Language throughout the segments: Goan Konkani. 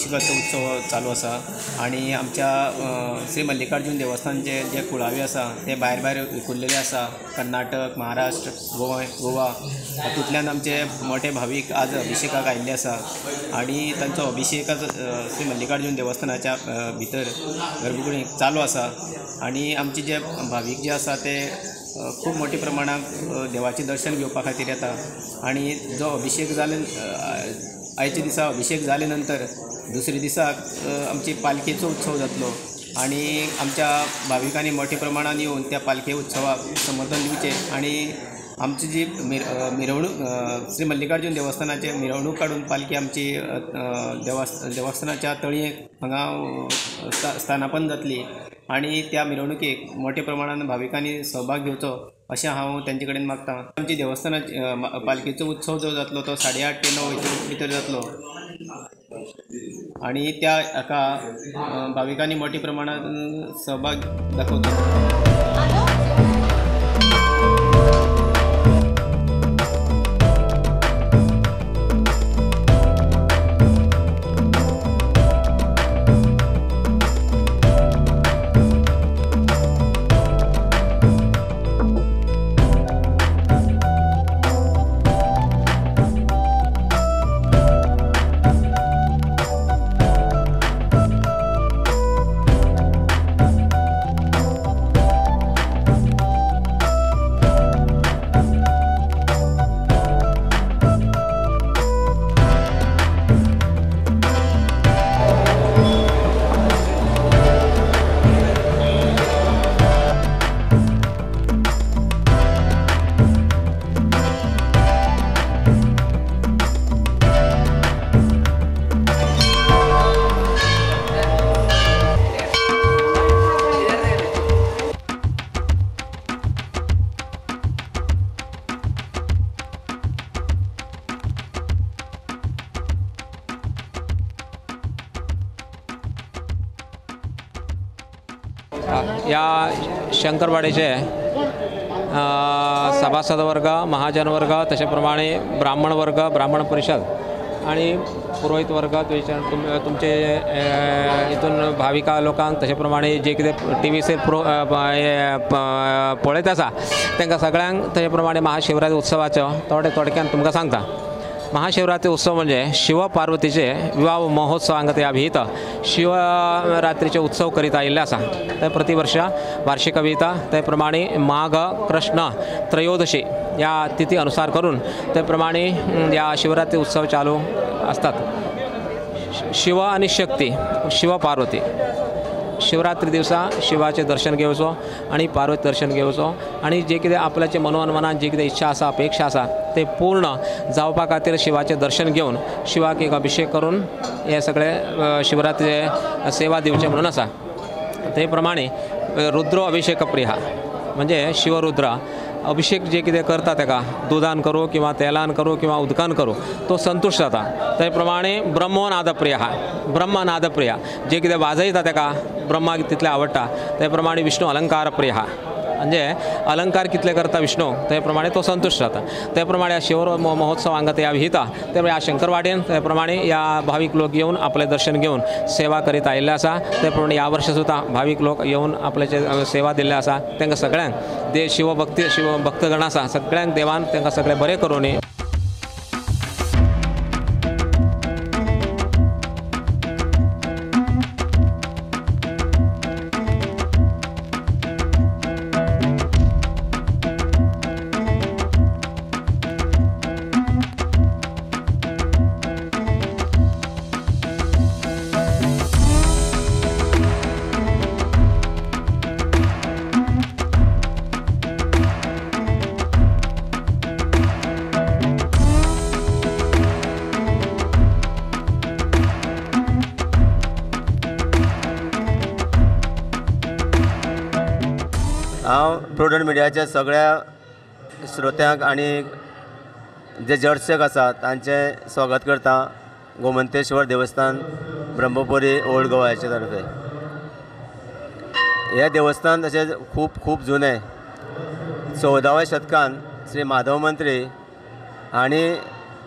अभिषेकाचो उत्सव चालू आसा आनी आमच्या श्री मल्लिकार्जून देवस्थानचे जे कुळावी आसा ते भायर भायर विखुरिल्ले आसा. कर्नाटक, महाराष्ट्र, गोंय, गोवा हातूंतल्यान आमचे मोठे भावीक आज अभिषेकाक आयिल्ले आसा आनी तांचो अभिषेकाचो श्री मल्लिकार्जून देवस्थानाच्या भितर गर्भकुडींत चालू आसा आनी आमचे जे भावीक जे आसा ते खूब मोठ्या प्रमाणांत देवाचें दर्शन घेवपा खातीर येता आनी जो अभिषेक जाले आयच्या दिसा अभिषेक जाले नंतर दुसरे दिसाक आमची पालखेचो उत्सव जातलो आनी आमच्या भाविकांनी मोठ्या प्रमाणांत येवन त्या पालखे उत्सवाक समर्थन दिवचें आनी आमची जी मिरवणूक श्री मल्लिकार्जून देवस्थानाचे मिरवणूक काडून पालखी आमची देवस्थानाच्या तळयेक हांगा स्थानापन्न जातली आनी त्या मिरवणुकेक मोठ्या प्रमाणान भाविकांनी सहभाग घेवचो अशें हांव तांचे कडेन मागता. आमची देवस्थानाची पालखेचो उत्सव जो जातलो तो 8:30 ते 9 भितर जातलो आनी त्या हाका भाविकांनी मोठ्या प्रमाणान सहभाग दाखोवचो. या शंकरवाडीचे सभासद वर्ग, महाजन वर्ग, तशे प्रमाणे ब्राह्मण वर्ग, ब्राह्मण परिषद आणि पुरोहित वर्ग, तुमचे हितून भाविका लोकांक तशे प्रमाणे जे कितें टीव्हीचेर पळयत आसा तांकां सगळ्यांक तशे प्रमाणे महाशिवरात्री उत्सवाचो थोडे थोडक्यान तुमकां सांगता. महाशिवरात्री उत्सव म्हणजे शिव पार्वतीचे विवाह महोत्सव हांगा ते अभिहित शिवरात्रीचे उत्सव करीत आयिल्ले आसा. ते प्रतिवर्ष वार्षिक अभिहिता ते प्रमाणे माघ कृष्ण त्रयोदशी या तिथी अनुसार करून ते प्रमाणे या शिवरात्री उत्सव चालू असतात. शिव आणि शक्ती, शिव पार्वती, शिवरात्री दिवसा शिवाचे दर्शन घेवचो आणि पार्वती दर्शन घेवचो आणि जे कितें आपल्याचे मनोमनान जे कितें इच्छा आसा, अपेक्षा आसा ते पूर्ण जावपा खातीर शिवाचें दर्शन घेवन शिवाक एक अभिषेक करून हे सगळे शिवरात्री सेवा दिवचे म्हणून आसा. ते प्रमाणे रुद्र अभिषेक प्रिय म्हणजे शिवरुद्र अभिषेक जे कितें करता ताका दुदान करूं किंवा तेलान करूं किंवा उदकान करूं तो संतुश्ट जाता. ते प्रमाणे ब्रह्मनादप्रिय, ब्रह्मनादप्रिय जे कितें वाजयता ताका ब्रह्माक तितलें आवडटा. ते प्रमाणे विष्णु अलंकारप्रिय म्हणजे अलंकार कितले करता विष्णु ते प्रमाणे तो संतुश्ट जाता. ते प्रमाणे शिवर महोत्सव हांगा ते अभिहिता. ते ह्या शंकरवाडीन ते प्रमाणे ह्या भावीक लोक येवन आपलें दर्शन घेवन सेवा करीत आयिल्ले आसा. ते प्रमाणे ह्या वर्सा सुद्दां भावीक लोक येवन आपल्याचे सेवा दिल्ले आसा. तांकां सगळ्यांक दे शिवभक्ती शिव भक्तगण आसा सगळ्यांक देवान तांकां सगळें बरें करूं. हांव प्रुडंट मिडियाच्या सगळ्या श्रोत्यांक आनी जे दर्शक आसा तांचें स्वागत करता गोमंतेश्वर देवस्थान ब्रह्मपुरी ओल्ड गोवाचे तर्फे. हें देवस्थान तशें खूब खूब जुनें, 14व्या शतकान श्री माधव मंत्री हांणी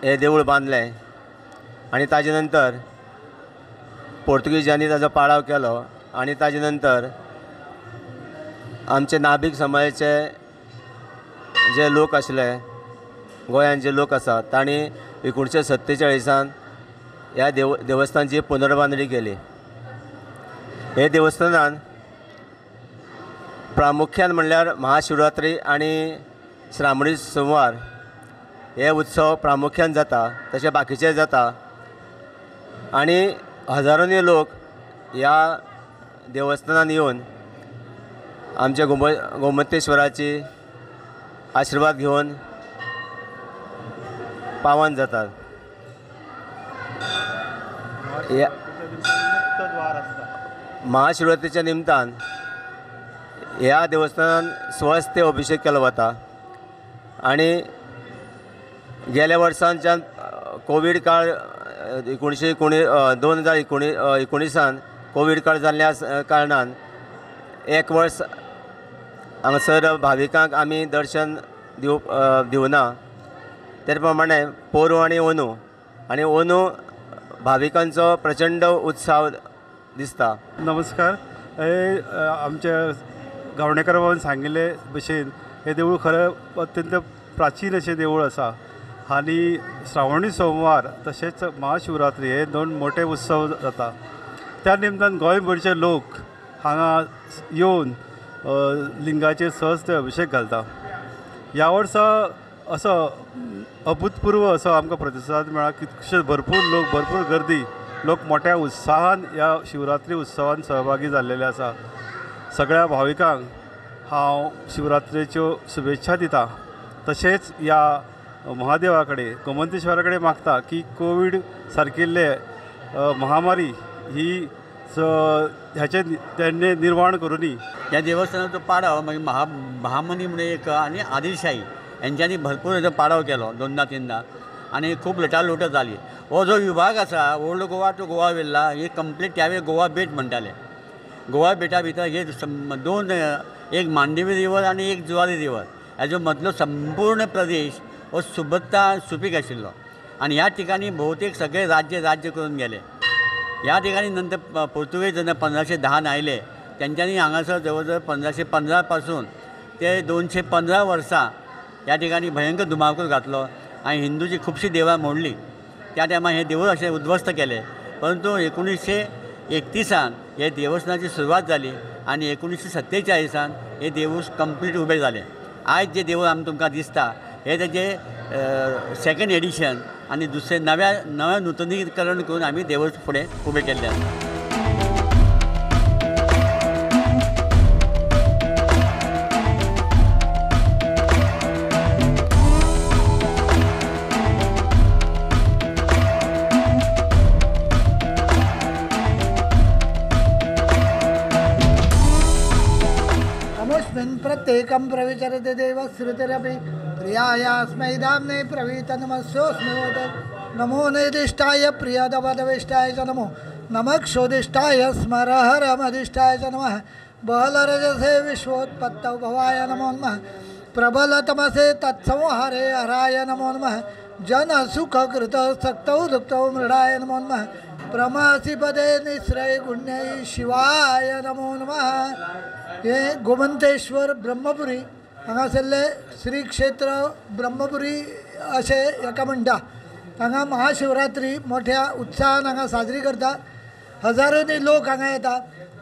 हें देवूळ बांदलें आनी ताजे नंतर पोर्तुगीजांनी ताजो पाळाव केलो आनी ताजे नंतर आमचे नाभिक समाजाचे जे लोक आशिल्ले, गोंयांत जे लोक आसात तांणी 1947 ह्या देवस्थानची पुनर्बांदणी केली. हे देवस्थानान प्रामुख्यान म्हणल्यार महाशिवरात्री आनी श्रावणी सोमवार हे उत्सव प्रामुख्यान जाता, तशें बाकीचे जाता आनी हजारांनी लोक ह्या देवस्थानान येवन आमच्या गोमतेश्वराची आशिर्वाद घेवन पावन जातात. महाशिवरात्रीच्या निमतान ह्या देवस्थानान स्वस्थ अभिषेक केलो वता आनी गेल्या वर्सांच्यान कोवीड काळ 2019 कोवीड काळ जाल्ल्या कारणान एक वर्स हांगासर भाविकांक आमी दर्शन दिवना. ते प्रमाणे पोरूं आनी अंदू आनी अंदू भाविकांचो प्रचंड उत्साह दिसता. नमस्कार. हे आमच्या गावणेकर बाबान सांगिल्ले भशेन हे देवूळ खरें अत्यंत प्राचीन अशें देवूळ आसा आनी श्रावणी सोमवार तशेंच महाशिवरात्री हे दोन मोठे उत्सव जाता. त्या निमतान गोंयभरचे लोक हांगा येवन लिंगाचेर सहज ते अभिषेक घालता. ह्या वर्सा असो अभूतपूर्व असो आमकां प्रतिसाद मेळ्ळा. कितकेशे भरपूर लोक, भरपूर गर्दी, लोक मोठ्या उत्साहान ह्या शिवरात्री उत्सवान सहभागी जाल्लेले आसा. सगळ्या भाविकांक हांव शिवरात्रेच्यो शुभेच्छा दिता. तशेंच ह्या महादेवा कडेन, गोमंतेश्वरा कडेन मागता की कोवीड सारकिल्ले महामारी ही ह्याचे तेणे निर्माण करूनी. ह्या देवस्थानाचो पाडाव मागीर महामनी म्हणून एक आनी आदिलशाही हेंच्यांनी भरपूर हेजो पाडाव केलो दोनदा तिनदा आनी खूब लटालुट जाली. हो जो विभाग आसा old Goa to Goa Velha he complete त्यावेळी गोवा बेट म्हणटाले. गोवा बेटा भितर हे दोन, एक मांडवी रिवर आनी एक जुवारी रिवर हेजो मदलो संपूर्ण प्रदेश हो सुबत्ता सुपीक आशिल्लो आनी ह्या ठिकाणी बहुतेक सगळे राज्य राज्य करून गेले. ह्या ठिकाणी नंतर पोर्तुगेज जेन्ना 1510 आयले तेंच्यांनी हांगासर जवळ जवळ 1515 पासून ते 215 वर्सां ह्या ठिकाणी भयंकर धुमाकूळ घातलो आनी हिंदूची खुबशीं देवळां मोडली. त्या टायमार हें देवूळ अशें उद्ध्वस्त केलें, परंतु 1931 हे देवस्थानाची सुरवात जाली आनी 1947 हें देवूळ कंप्लीट उबें जालें. आयज जें देवूळ आमी तुमकां दिसता हे तेजें सेकंड एडिशन आनी दुसरें नव्या नव्या नुतनीकरण करून आमी देवूळ फुडें उबें केल्लें आसा. प्रत्येकं प्रविचरति देवश्रुतिरपि प्रियायास्मै दाम्ने प्रवीत नमस्योऽस्मि नमो निर्दिष्टाय प्रियदवदविष्टाय च नमो नमः क्षोदिष्टाय स्मरहरमधिष्ठाय च नमः बलरजसे विश्वोत्पत्तौ भवाय नमो नमः प्रबलतमसे तत्संहारे हराय नमो नमः जनसुखकृत सक्तौ दुक्तौ मृडाय नमो नमः प्रमासि पदे निःश्रय गुण्यै शिवाय नमो नमः. हे गोमंतेश्वर ब्रह्मपुरी हांगासरले श्री क्षेत्र ब्रह्मपुरी अशें हेका म्हणटा. हांगा महाशिवरात्री मोठ्या उत्साहान हांगा साजरी करता. हजारांनी लोक हांगा येता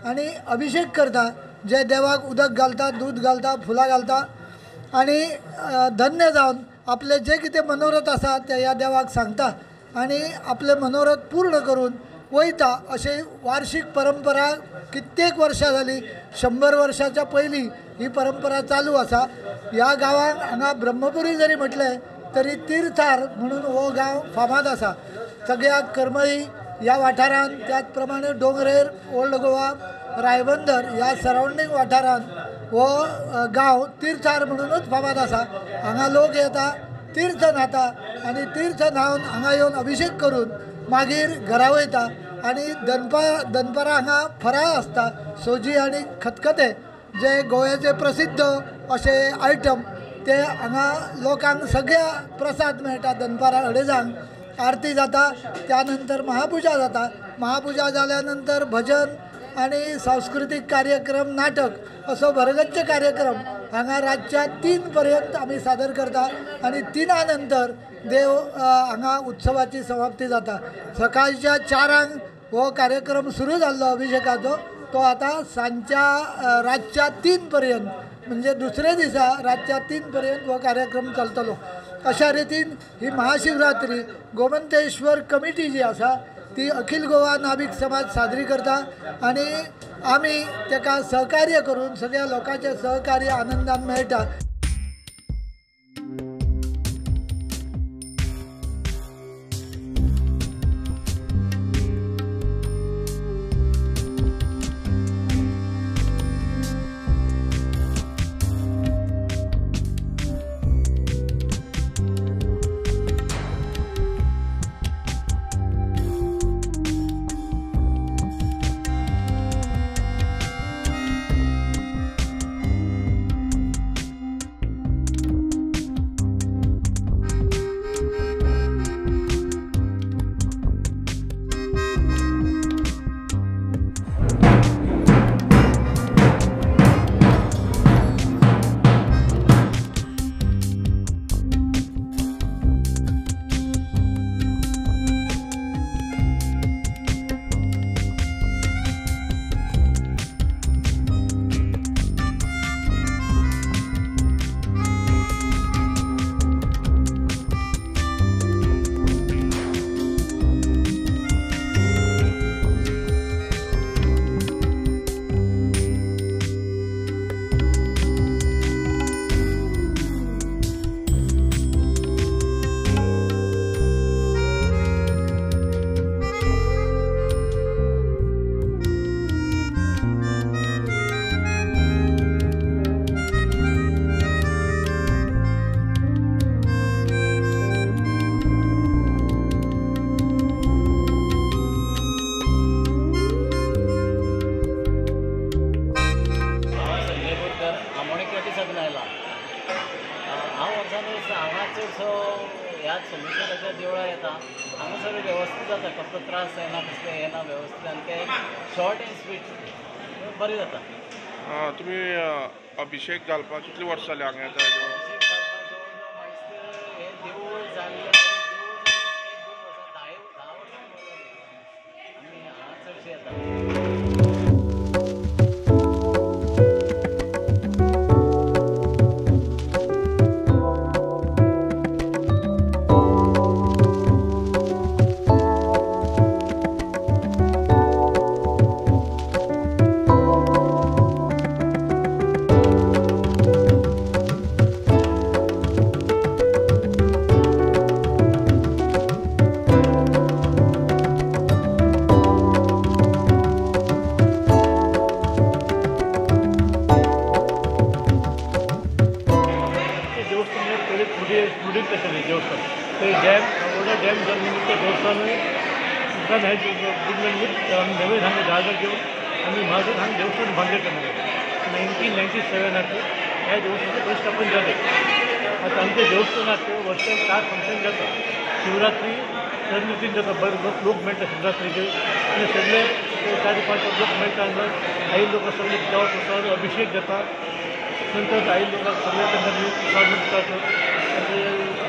आनी अभिषेक करता, जे देवाक उदक घालता, दूद घालता, फुलां घालता आनी धन्य जावन आपले जे कितें मनोरथ आसा ते ह्या देवाक सांगता आनी आपले मनोरथ पूर्ण करून वयता. अशें वार्षिक परंपरा कित्येक वर्षां जाली, 100 वर्षांच्या पयलीं ही परंपरा चालू आसा. ह्या गांवांत हांगा ब्रह्मपुरी जरी म्हटलें तरी तीर्थार म्हणून हो गांव फामाद आसा. सगळ्या करमळी ह्या वाठारांत, त्याच प्रमाणे डोंगरेर, ओल्ड गोवा, रायबंदर ह्या सरावंडींग वाठारांत हो गांव तीर्थार म्हणूनच फामाद आसा. हांगा लोक येता, तीर्थ न्हाता आनी तीर्थ न्हावन हांगा येवन अभिषेक करून मागीर घरा वयता. आनी दनपारां हांगा फराळ आसता, सोजी आनी खतखतें जे गोव्याचे प्रसिद्ध अशे आयटम ते हांगा लोकांक सगळ्या प्रसाद मेळटा दनपारां अडेजांक. आरती जाता, त्यानंतर महापूजा जाता. महापूजा जाल्यानंतर भजन आनी सांस्कृतीक कार्यक्रम, नाटक असो भरगच्च कार्यक्रम हांगा रातच्या 3 पर्यंत आमी सादर करता आनी 3 नंतर देव हांगा उत्सवाची समाप्ती जाता. सकाळच्या 4 हो कार्यक्रम सुरू जाल्लो अभिषेकाचो, तो आतां सांजच्या रातच्या 3 पर्यंत म्हणजे दुसरे दिसा रातच्या 3 पर्यंत हो कार्यक्रम चलतलो. अशा रितीन ही महाशिवरात्री गोमंतेश्वर कमिटी जी आसा ती अखिल गोवा नाभिक समाज साजरी करता आनी आमी ताका सहकार्य करून सगळ्या लोकांचें सहकार्य आनंदान मेळटा. सोमेश्वराच्या देवळां येता, हांगा सगळें वेवस्थीत जाता, कसलो त्रास जायना, कसलें येना, वेवस्थीत आनी तें शॉर्ट एंड स्वीट बरें जाता. तुमी अभिषेक घालपाक कितलीं वर्सां जालीं हांगा येता? अभिषेक घालपाक जवळ जवळ मागीर हें देवूळ जाल्लें 1-2 वर्सां, 10 वर्सां आमी हांगा चडशें येता. देवस्थान ते डॅम व्हडलो डॅम जावन निमित्त देवस्थानूय उपरांत हें गुडमेन आमी नवें हांगा जागर घेवन आमी म्हाजन हांगा देवस्थान बांदलें. 1997 ह्या देवस्थानाचें प्रतिश्ठापन जालें. आतां आमच्या देवस्थानाक वर्साक 4 फंक्शन जाता. शिवरात्री चंद्रतीन जाता, बरे लोक मेळटा शिवरात्रीचेर आनी सगळे 4-5 लोक मेळटा. आई लोक सगळे देवा प्रसाद अभिषेक जाता, नंतर आई लोकांक सगळे तांकां प्रसाद दितात,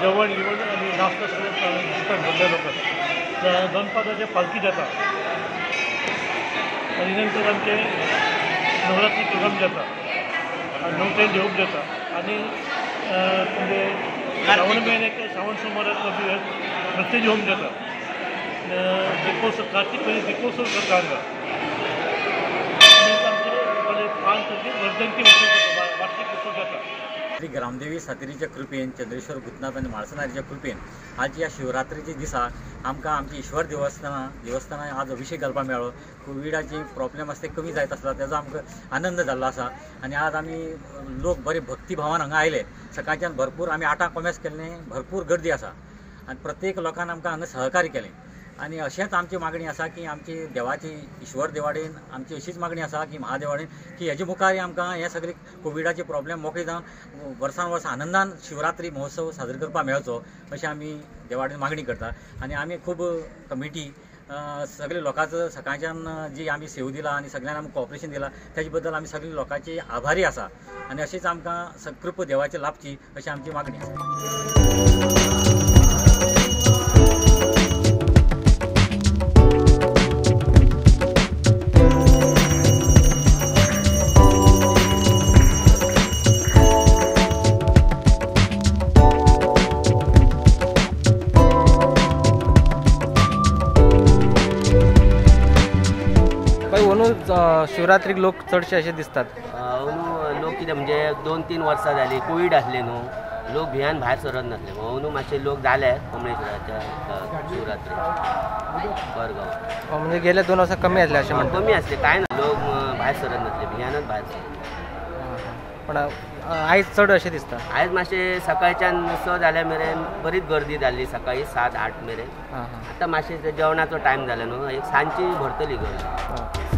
जेवण गिवण आनी नाश्ता सगळें दितात व्हडल्या लोकांक. दनपाराचें पालखी जाता आनी नंतर आमचें नवरात्री प्रोग्राम जाता, 9 ते घेवप जाता आनी म्हणजे श्रावण म्हयन्याक श्रावण सोमाराक नृत्य होम जाता. दीपोत्सव कार्तीक म्हयन्याक दीपोत्सव करता हांगा. आमचे 5 तारखेक वर्धंती उत्सव जाता, वार्षिक उत्सव जाता. श्री ग्रामदेवी सातेरीच्या कृपेन, चंद्रेश्वर भूतनाथ आनी म्हाळसनारीच्या कृपेन आज ह्या शिवरात्रीच्या दिसा आमकां आमची ईश्वर देवस्थानां आज अभिषेक घालपाक मेळ्ळो. कोविडाची प्रॉब्लेम आसा ते कमी जायत आसला, तेजो आमकां आनंद जाल्लो आसा आनी आज आमी लोक बरे भक्तिभावान हांगा आयले. सकाळच्यान भरपूर आमी 8 कोमेस केल्लें, भरपूर गर्दी आसा आनी प्रत्येक लोकान आमकां हांगा सहकार्य केलें. आनी अशेंच आमची मागणी आसा की आमची देवाची ईश्वर देवाडेन आमची अशीच मागणी आसा की महादेवाडेन की हेजे मुखार आमकां हे सगळे कोविडाचे प्रॉब्लेम मोकळे जावन वर्सान वर्स आनंदान शिवरात्री महोत्सव साजरो करपाक मेळचो अशें आमी देवाडेन मागणी करता. आनी आमी खूब कमिटी सगळे लोकांचो सकाळच्यान जी आमी सेव दिला आनी सगळ्यांनी आमकां कॉपरेशन दिला तेजे बद्दल आमी सगळे लोकांचे आभारी आसा आनी अशीच आमकां कृपा देवाची लाभची अशी आमची मागणी आसा. शिवरात्रीक लोक चडशे अशे दिसतात. अंदू लोक कितें म्हणजे 2-3 वर्सां जाली कोवीड आसले न्हू, लोक भियान भायर सरत नासले. अंदू मातशे लोक जाले कमलेश्वराच्या शिवरात्री करगांव. म्हणजे गेले 2 वर्सां कमी आसले अशें म्हणटा? कमी आसले, कांय ना, लोक भायर सरत नासले, भियानच भायर सरत. पण आयज चड अशें दिसता? आयज मातशें सकाळच्यान 6 जाल्या मेरेन बरीच गर्दी जाल्ली, सकाळी 7-8 मेरेन. आतां मातशें जेवणाचो टायम जालो न्हू, एक सांजची भरतली गर्दी.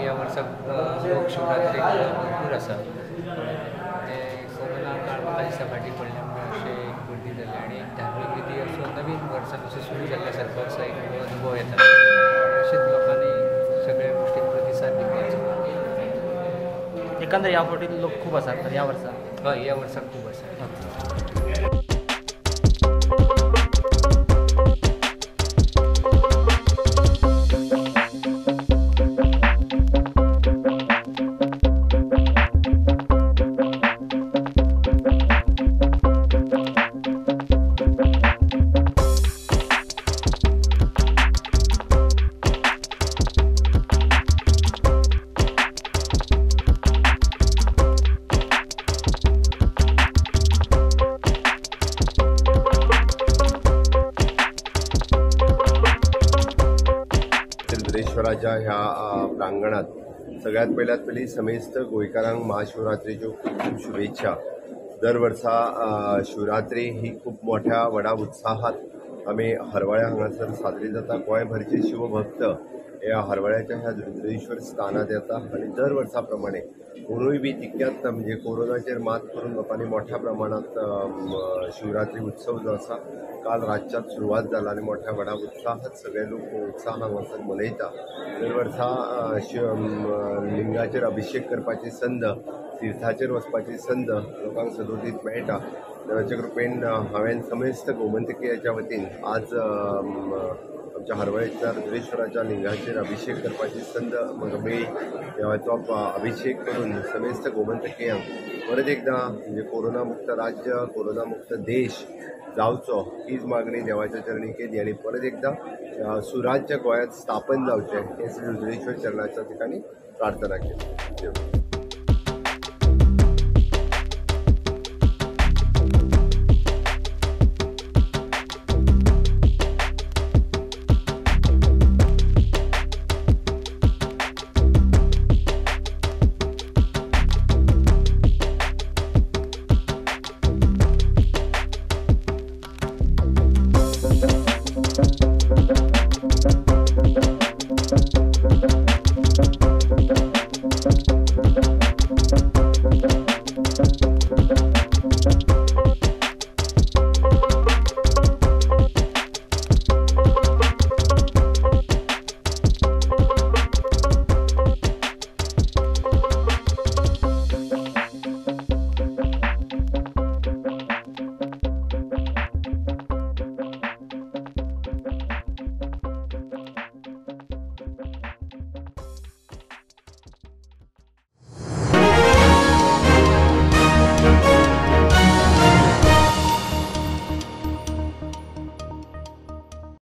ह्या वर्साक लोक शिवरात्रेक भरपूर आसा. ते कोरोना काळ म्हाका दिसता फाटीं पडल्या मुळे अशें एक गर्दी जाली आनी एक धार्मीक विधी असो नवीन वर्सा कसो सुरू जाल्ल्या सारको असो एक अनुभव येता. अशेंच लोकांनी सगळ्या गोश्टीक प्रतिसाद दिवपाचो. एकंदर ह्या फावटी लोक खूब आसात तर ह्या वर्सा? हय, ह्या वर्सा खूब आसा. चंद्रेश्वराच्या ह्या प्रांगणात सगळ्यात पयल्यात पयलीं समेस्त गोंयकारांक महाशिवरात्रेच्यो खूब खूब शुभेच्छा. दर वर्सा शिवरात्री ही खूब मोठ्या व्हडा उत्साहात आमी हरवळ्या हांगासर साजरी जाता. गोंयभरचे शिवभक्त ह्या हरवळ्याच्या ह्या रुद्रेश्वर स्थानात येता आनी दर वर्सा प्रमाणे कोणूय बी तितक्याच म्हणजे कोरोनाचेर मात करून लोकांनी मोठ्या प्रमाणात शिवरात्री उत्सव जो आसा काल रातच्यान सुरवात जाला आनी मोठ्या व्हडा उत्साहात सगळे लोक उत्साह हांगासर मनयता. दर वर्सा शिव लिंगाचेर अभिशेक करपाची संद, तिर्थाचेर वचपाची संद लोकांक सदोदीत मेळटा. देवाच्या कृपेन हांवें समेस्त गोमंतकीयाच्या वतीन आज आमच्या हरवळेच्या रुद्रेश्वराच्या लिंगाचेर अभिशेक करपाची संद म्हाका मेळ्ळी. देवाचो अभिशेक करून समेस्त गोमंतकीयांक परत एकदां म्हणजे कोरोना मुक्त राज्य, कोरोना मुक्त देश जावचो हीच मागणी देवाच्या चरणी केली आनी परत एकदां सुराज्य गोंयांत स्थापन जावचें हे श्री रुद्रेश्वर चरणाच्या ठिकाणी प्रार्थना केली.